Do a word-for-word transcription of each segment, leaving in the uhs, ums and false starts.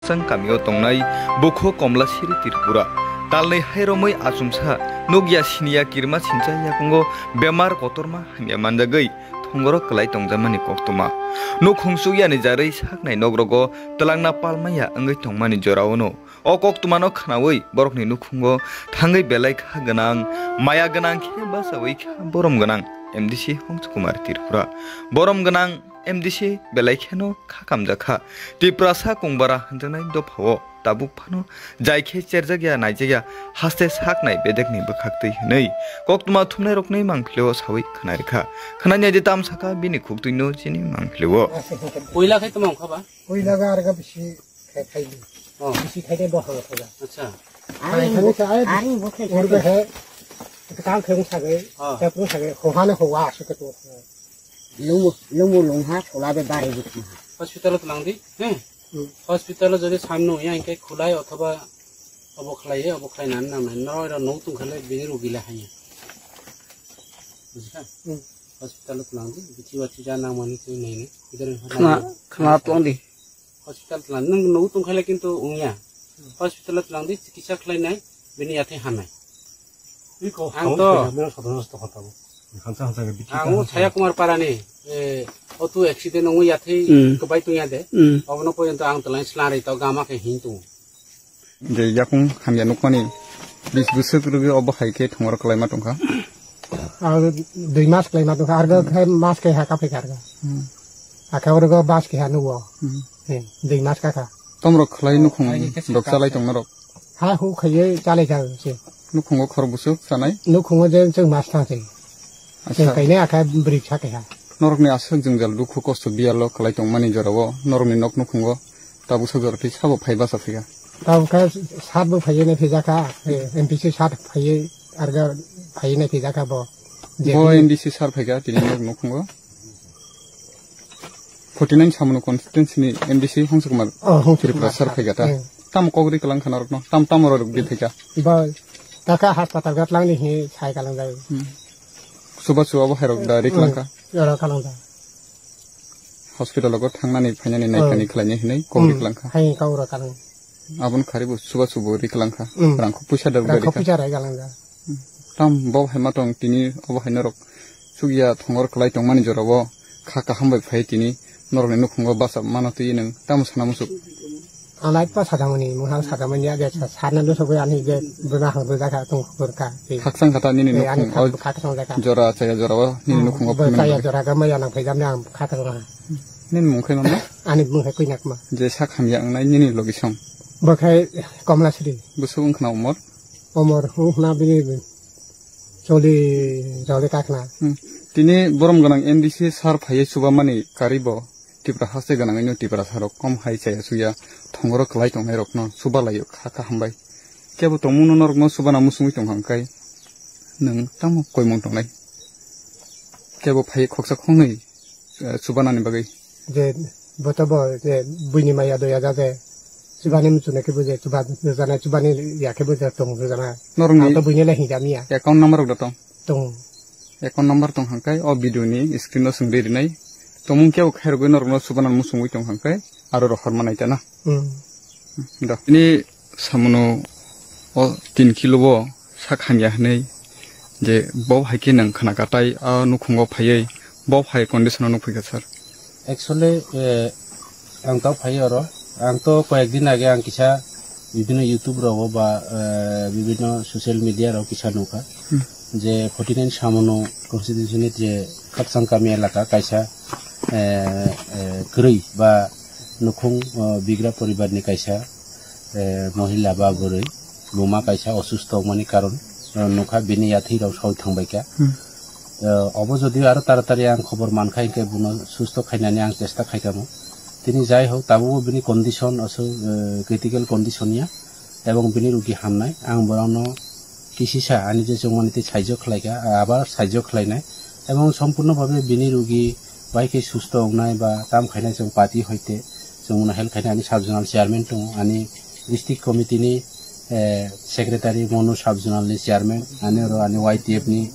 Khakchang kamio tongnai bukhu Komlasiri Tripura. Talnwi hai romwi achumsa nukya siniya kirma sincha yakungo bemar kotorma hamya manjagwi thongoro kwlai tongjakmani koktwma. Nukhung chukyani jarwi saknai nokrogo twlangna palmaya wngwi tongmani joraono o koktwmano khnaui borokni nukhungo thangwi belai kha gwnang, maya gwnang khe bachaui kha borom gwnang M D C Hongsu Kumar Tripura. Borom gwnang M D C belai kheno kha kamjak kha. Tiprasa Kungbara hwnjaknai dophao tabuk phano jai khe cherjakya naijakya haste saknai bedekni bwkhaktwi hwnwi koktwma thumnairokni mangpilio saui khna rikha. Khna naidi tam sakha bini khuktwino chini mangpilio. Puila khai tamo wngkha ba? Puila ga arga bisi khai khai di. Oh. Bisi khai de doha thoga. Acha. Khai khai sa ai. Ari bo khai urga khai. Kang khai sagai. Oh. Tapru sagai. Hohane howa asuk tu. Lumu, lumu lungha, khula be bari bukma. Hospital o tlang di, he? Hmm. Hospital o jodi samno ya, hingke khulai othoba obo khlai, obo khlai nan nang nai. Noro ira no tung khale bini rugi la hanya. Bujikha? Hmm. Hospital o tlang di, bithi wathi ja nang mani tui nai nai. Idar khna, khna tlang di. Hospital tlang, nung no tung khale kintu ungya. Hospital tlang di, chikitsa khlai nai, bini yathai hanai. Ang to. Ang o Chaya Kumar Parani, eh, auto accident ongwi yathai kwbai tongya de. Obono porjonto ang twlai slanri to gama khe hin tongo. Je yakung hamya nukmani bis bwswk rwgwi obo hai khe thongor kwlaima tongkha. Ang dui mas kwlaima tongkha, argo khe mas khe ha kaphi karga. Akhe orgo bas khe ha nugo. Dui mas kakha. Tomrok khwlai nukhung dok chalai tong norok. Ha hu khaiye chalai jago se. Nukhungo khor busuk chanai. Nukhungo je chwng mas thang se. Acha. Chwng kaine akha bwrwi sa keha. Norokni aswk jwngjal dukhu kosto biyalo kwlai tongmani jorao norokni nok nukhungo tabuk sa jora tei sabo phai basa phaiga. Tabuk kha sat bo phaiye ne phijaka, eh, M P C sat phaiye arga phaiye ne phijaka bo. Bo M D C sar phaikha tini nok nukhungo. Forty nine Samunu constituency ni M D C Hongsu Kumar Tripura sar phaikha ta. Tam kok ri kalang khana rokno, tam tam ro rok di phaikha. Ba, taka hospital gatlang ni hi sai kalang jai. Suba suba bo hairok da ri kalang kha. Ro kalang da. Hospital go thangnani phainani naikani khlaini hinai kok ri kalang kha. Hai kau ro kalang. Abon khari bo suba suba ri kalang kha. Rang kho puisa da ri kha. Tam bo hai ma tong tini obo hai norok chukya thongor kwlai tongmani jorao kha kaham bai phai tini norokni nukhungo bachap mano twi nwng tamo sana muchuk. Anai pa sadamani muhang sadamani ya de sarna do sogwi ani je buna hang do jakha tong khur ka. Khakchang kata nini nukhung o jora chaya jora o nini nukhungo chaya jora ga maya nang phai jamni ang kha thang. Nini mung khai mama? Ani mung khai kuinak ma. Je sak hamya wngnai nini logi song. Bo khai Komlasri. Bwswk wngkhna umor? Omor hwnkhna bini choli roli kakhna. Tini borom gwnang M D C sar phaiye chubamani kari bo Tipra haste gwnangwino Tipra sarok kom hai chaya chuya thongoro kwlai tongnairokno chubalaio kha kha hambai. Kebo tongmungno norokno chubana muchungwi tongkha hwnkhe nwng tamo koimung tongnai? Kebo phaiye khoksa khongnwi eh, chubanani bagwi. Je boto bo je buini maya doya ja je chubani muchuna khe buje chuba jana chubani ya khe buje tong jana. Norokni to buini le hinjami ya. Account number rok da tong? Tong. Account number tong hangkai o video ni screen o sengri rinai. Tongmung khe o khairogwi norokno chubanani muchungwi tong hangkai aro rohor manai ta na. Hmm. Da. Ini samono o tin kilo bo sak hamya hinwi je bo hai khe nang khana katai a nukhungo phaiwi bo hai condition o nukphikha sir. Actually, eh, ang tau phai oro. Ang to koyek din age ang kisa bibino YouTube rogo ba, eh, bibino social media rogo kisa nukha. Hmm. Je forty nine Samono constituency ni je Khakchang kami elaka kaisa, eh, eh, kwrwi ba nukhung, eh, bigra poribar ni kaisa, eh, mohila ba bwrwi buma kaisa osusto wngmani karon, eh, nukha bini yathwi rok soi thangbaikha. Hmm. Eh, obo jodi aro taratari ang khobor mankha hinkhe bono susto khainani ang chesta khaikamo. Tini jai hok tabukbo bini condition aswk, eh, critical condition ya, ebong bini rugi hamnai. Ang borokno kisisa ani je chongmani tei saijo khlaikha, abar saijo khlainai. Ebong sompurno bhabe bini rugi bai khe susto wngnai ba tam khainai chwng party hoite chwng bono help khainai ani sub zonal chairman tongo, ani district committee ni, eh, secretary bono sub zonal ni chairman, ani oro ani Y T F ni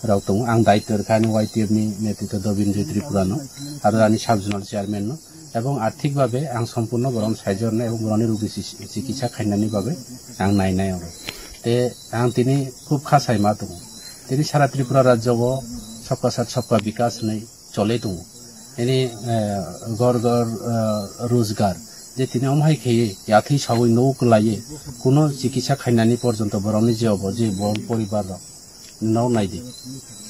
rok tongo, ang daityo rwkha ani Y T F ni netritwo Dobinjoy Tripura no, aro ani sub zonal chairman no. Ebong arthik babe ang sompurno borokno saijornai ebong borokni rugi si-, chikitsa khainani babe ang nainai oro. Te ang tini khub kha saima tongo. Tini sara Tripura rajyo o Sabka Sath Sabka Vikas hinwi chole tongo. Ini, eh, ghor ghor, eh, rojgar. Je tini omo hai khe yathwi sawi nogo kwlaiwi kuno chikitsa khainani porjonto borokni je obo je borok poribar rok. Nok naidi.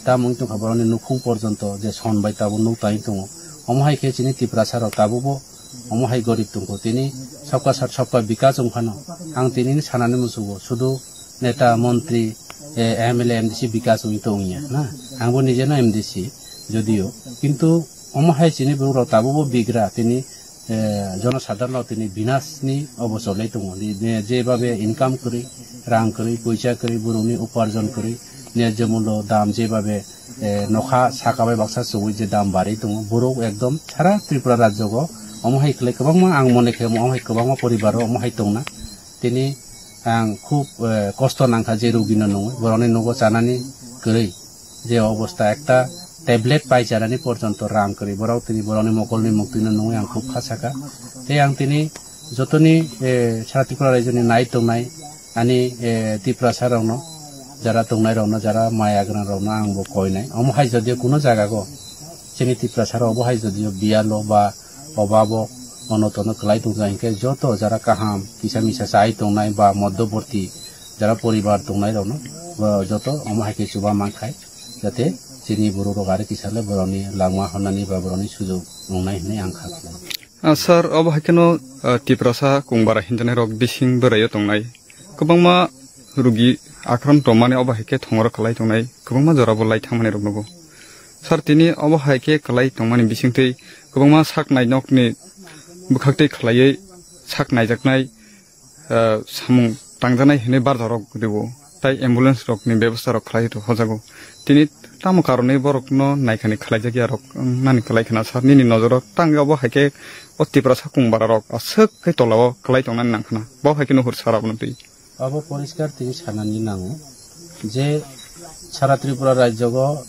Tamung tongkha borokni nukhung porjonto je son bai tabuk nuk tangwi tongo. Omo hai khe chini Tiprasa rok tabukbo omo hai gorib tongkho. Tini Sabka Sath Sabka Vikas wngphano ang tini sanani muchungo sudu neta, montri, eh, M L A, M D C Vikas wngwi tongya na. Angbo nijeno M D C jodio. Kintu omo hai chini borok rok tabukbo bigra tini eh, jonosadharon rok tini binasni obo cholai tongo. Ni, ni jebabe income kwrwi, rang kwrwi, poisa kwrwi, borokni uparjon kwrwi, nyajo mulo dam jebabe, eh, nokha saka bai baksa chugui je dam barwi tongo. Borok ekdom sara Tripura rajyogo omo hai khlai kwbangma ang mone khe omo hai kwbangma poribar o omo hai tongna. Tini ang khub, eh, kosto nangkha je rugino nungwi, borokni nogo chanani kwrwi. Je obosta ekta tablet pai chanani porjonto rang kwrwi borok tini borokni mokolni muktwino nungwi ang khub kha saka. Tei ang tini jotoni, eh, sara Tripura rajyoni nai tongnai ani, eh, Tiprasa rokno, jara tongnai rokno, jara maya gwnang rokno ang bo koinai. Omo hai jodio kuno jaga go chini Tiprasa rok obo hai jodio biyalo ba obabo ono tono kwlai tongja hinkhe joto jara kaham kisa misa chai tongnai ba moddoborti jara poribar tongnai rokno, bo joto omo hai khe chuba mankhai, jate chini borok rok ari kisa le borokni langma honnani ba borokni sujok wngnai hinwi ang kha khlai. Ah, sir, obo hai kheno, ah, Tiprasa Kungbara hinjanai rok bising bwraio tongnai. Kwbangma rugi akhron tongmani obo hai khe thongoro kwlai tongnai, kwbangma jorabo lai thangmani rok nugo. Sir, tini obo hai khe kwlai tongmani bisingtwi kwbangma sak nainokni bwkhaktwi khlaiwi sak naijaknai, ah, samung tangjaknai hinwi barja rok rwo, tai ambulance rokni bebosta rok khlai rw hojago. Tini tamo karonwi borokno naikhani khlaijak ya rok, wng nani kwlai khna sir, nini nojoro tang obo hai khe o Tiprasa Kungbara rok aswk khe tolao kwlai tongnani nang khna, bo hai khe nuhur sir abono twi. Abo poriskar tini sanani nango je sara Tripura rajyogo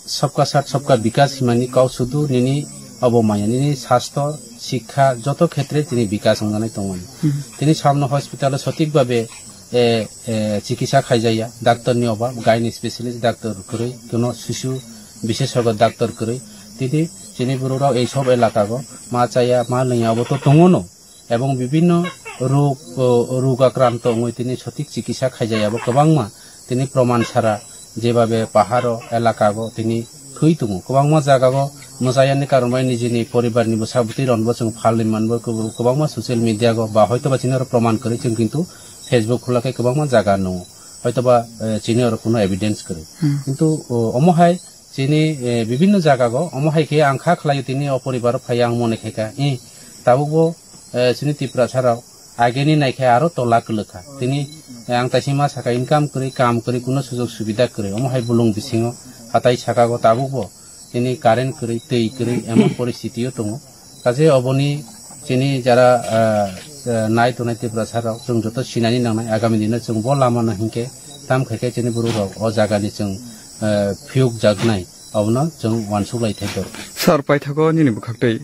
Sabka Sath Sabka Vikas himani kok sudu nini obo maya, nini sastho, sikha joto khetre tini vikas wngjanai tongmani. Hmm. Tini samno hospital o sotik babe, eh, eh, chikitsa khaijaya, doctor ni obab, gynae specialist doctor kwrwi, kuno sisu biseshogo doctor kwrwi. Tini chini borok rok ei sob elaka go ma chaya, ma lwngya obo to tongo no. Ebong bibinno rog, o, rog akranto wngwi tini sotik chikitsa khaijaya bo kwbangma tini proman sara jebabe paharo elaka go tini thwi tongo. Kwbangma jaga go mwchayani karon bai nijini poribar ni bwsa bwtwi rok no bo chwng phalwi manbo kwb-, kwbangma social media go ba hoito ba chini oro proman kwrwi chwng kintu Facebook khulakhe kwbangma jaga nungo. Hoito ba, eh, chini oro kuno evidence kwrwi. Hmm. Kintu, o, omo hai chini, eh, bibinno jaga go, omo hai khe ang kha khlaio tini o poribar o phai ang mone khe kha. Eh, tabuk bo, eh, chini Tiprasa rok ageni nai khe aro tola kwlwk kha. Tini, eh, ang taisima saka income kwrwi, kam kwrwi, kuno sujok subida kwrwi. Omo hai bulung bisingo hatai saka go tabuk bo tini current kwrwi, twi kwrwi, emon poristiti o tongo. Kaje oboni chini jara, ah, ah, nai tongnai Tiprasa rok, chwng joto sinani nangnai, agami dino chwng bo lama no hinkhe tam khai khe chini borok rok o jaga ni chwng, ah, phiyok jaknai, obono chwng uansuk lai thai khe. Sir, paithago nini bwkhaktwi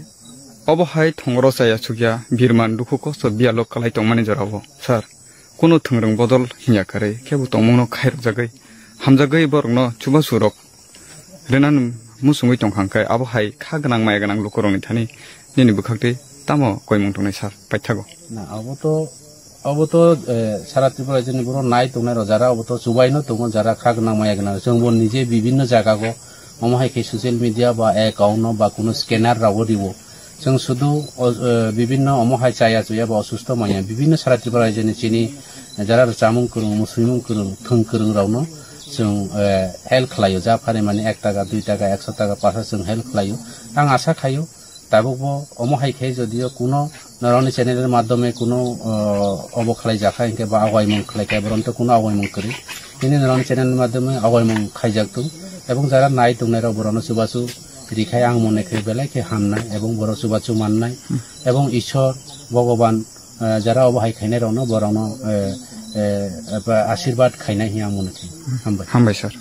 obo hai thongoro chaya chukya birman dukhu kosto biyalo kwlai tongmani jorao, sir, kuno thwngrwng bodol hinya kwrwi khe bo tongmungno khairokjagwi, hamjagwi borokno chubachu rok rwna muchungwi tongkha, hwnkhe abo hai kha gwnang maya gwnang lukurokni thani nini bwkhaktwi tamo koimung tongnai sir paithago? Na, abo to, abo to, eh, sara Tripura rajyoni borok nai tongnai rok jara, abo to chubaino tongo jara kha gwnang maya gwnang. Chwng bo nije bibinno jaga go omo hai khe social media ba account no ba kuno scanner rok o riwo. Chwng sudu o, eh, bibinno omo hai chaya chuya ba osusto manya bibinno sara Tripura rajyoni chini jara rwchapmung kwrwng, mwswimung kwrwng, thwng kwrwng rokno chwng, eh, help khlaio, ja phari mani ek taka, dui taka, ekso taka, paso chwng help khlaio. Ang asa khaio, tabukbo omo hai khe jodio kuno norokni channel ni madhyome kuno, eh, obo khlai jakha hinkhe ba awaimung khlai khe borom to kuno awaimung kwrwi. Tini norokni channel ni madhyome awaimung khaijak tung. Ebong jara nai tongnai rok borokno chubachu rikhai ang mone khe belai khe hamnai ebong borok chubachu mannai. Ebong Ishwar, Bhogoban, eh, jara obo hai khainai rokno borokno, eh, eh, ba ashirbad khainai hiya ang mone khe. Hambai. Hambai sir.